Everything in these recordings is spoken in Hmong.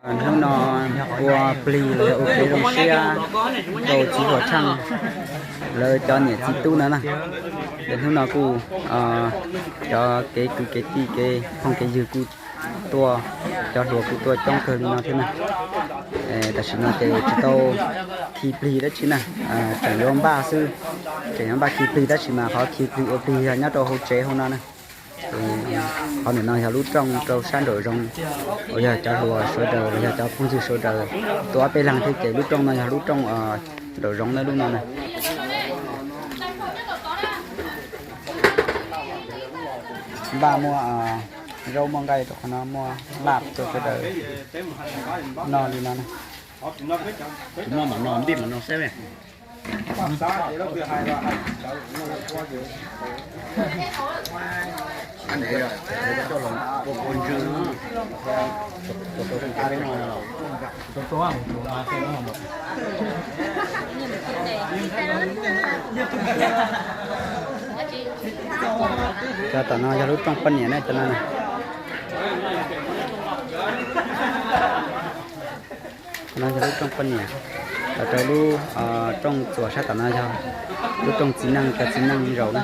Hnub no ua plig los yog ua kev zoo siab rau txiv hluas Tsheej lawv cov niam txiv tub no na. Ces hnub no kuj cov kev kwv kev tij kev phooj kev ywg kuj tuaj, cov hluas kuj tuaj coob kawg li no thiab na. Tam sim no ces tsis tau khi plig dab tsi na, tseem yuav npaj xwb, tseem yuav npaj khi plig tab sis mas qhov khi plig ua plig yog nyob rau hauv tsev hauv no na. Qhov ntawm no yog lub rooj rau sab nraum zoov uas yog cov hluas sawv daws los yog cov phooj ywg sawv daws tuaj ob peb leeg thiab ces lub rooj no yog lub rooj nraum zoov na lub no na. Npaj muaj zaub muaj nqaij rau qhov no muaj laj rau sawv daws noj li no na. Cov tom no yog lub rooj poj niam na cov no. Qhov no yog lub rooj poj niam, los rau lub rooj txuas sab tom no yog lub rooj txiv neej, cov txiv neej zaum na.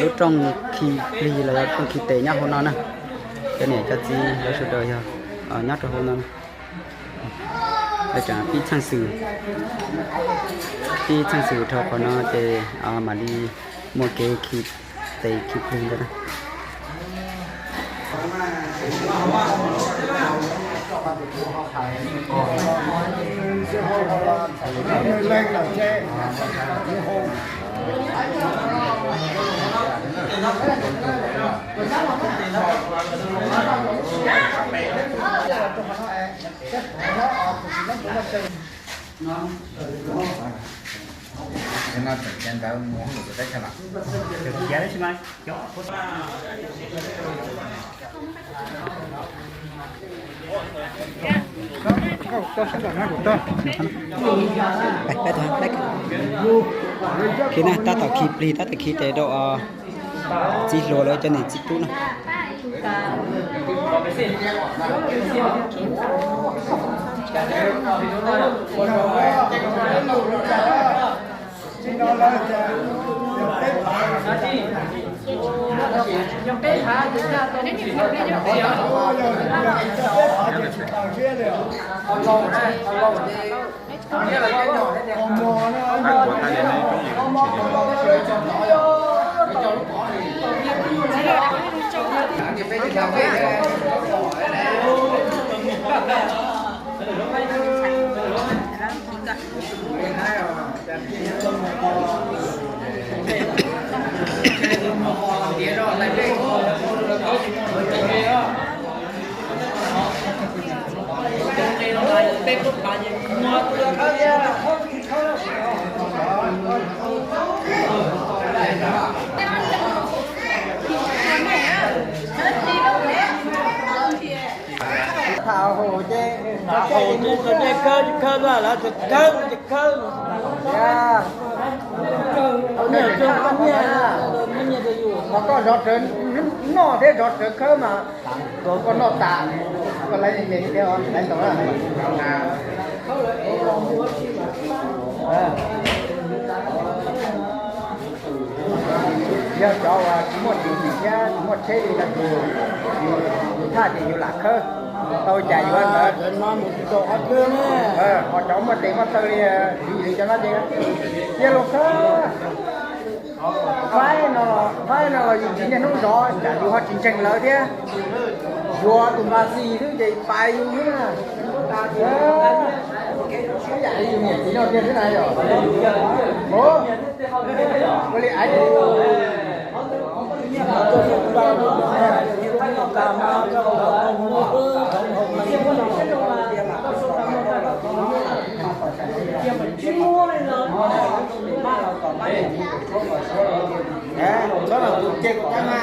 Lub rooj khi plig los yog lub rooj khi tes nyob hauv no na. Cov niam cov txiv lawv sawv daws yog nyob rau hauv no na. Lawv tseem pib txheej xwm, pib txheej xwm dhau qhov no ces mam li muaj kev khi tes khi plig ntawd na. Khi na, tab tom khi plig, tab tom khi tes rau txiv hluas lawv cov niam txiv tub no. Tham hauj ces, tham hauj ces koj dej khawb tsis khawb, lawv tsis khawb ces khawb. Ho koj zov rawv noj thiab zov rawv khawb mas, koj noj tas, koj laiv me me thiab laiv ntau na. Yog cov uas tsis muaj tis thiab tsis muaj tsheb li no ces yus thaj ces yus lam khawb, tau cas yuav ntawd. Ho cov muaj tes muaj taw li, li cov no ces cia luag khawb. Faib no, faib no los yus tsis niaj hnub zov, yus ho tsis ntseeg lawv thiab. Yuav tus npa xis xwb ces pais yus xwb na. Ib yam li yus niam txiv no tiag xwb na yom. Ua li aiv. Txhob los tus ces kuv cab mas.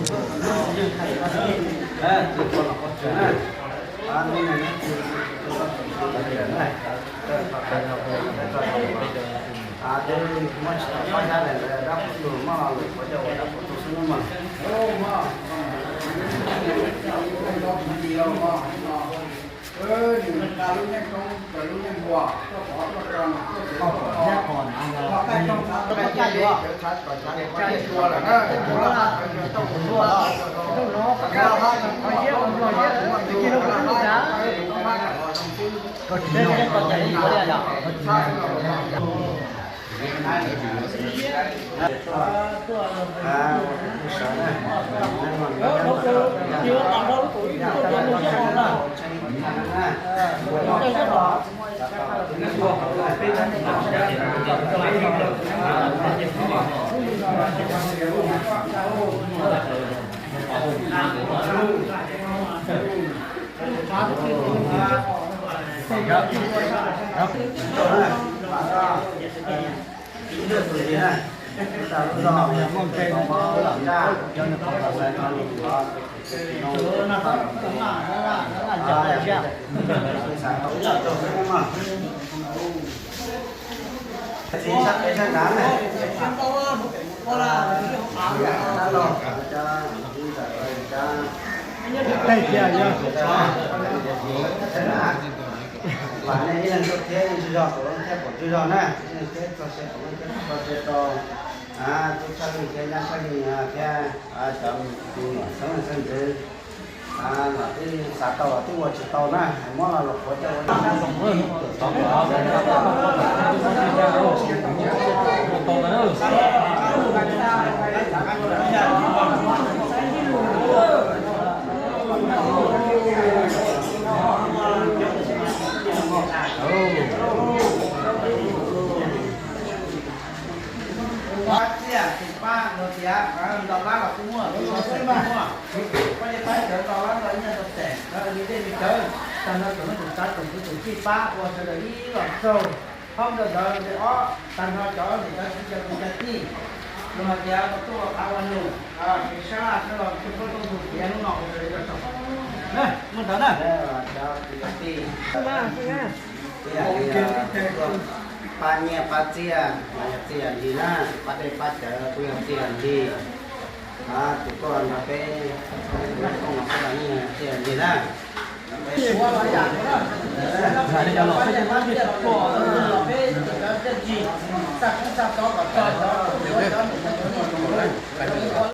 Tej tiag yog. Vam nej ib leeg tuaj thiab yeej tsis zog, kuv thiab pom tsis zog na, nej thiab txog se pom nej thiab txog se rau tub tshaj leej thiab nyab tshaj leej thiab cov tus nyuam xeeb xeeb ntxwv los twb xav tau los twb ua tsis tau na, muab los los qhuav coj ua Pab txiaj tus pab no tias ntaus lab los kuj muaj, tus no xeem kuj muaj. Koj niaj pab cawv ntaus lab ntaus nyiaj ntaus xeem, li dej li cawv, tag nrho tsoom neej tsoom tsav tsoom kwv tsoom tij pab ua sawv daws ib los txaug. Hauv ntawd ntawd li ob tag nrho cov niam cov txiv cov kwv cov tij, los hais tias ua tuaj ua qhav ua num, kev sab laj sawv los txhua txhua tus tias hnub no ua sawv daws tau. Muaj ntawd na. Pab nyiaj pab txiaj mas yog txiaj yam ntsig na, pab dej pab cawv kuj yog txiaj yam ntsig. Tus tuaj nrog peb ua koob ua nyiaj txiaj yam ntsig na.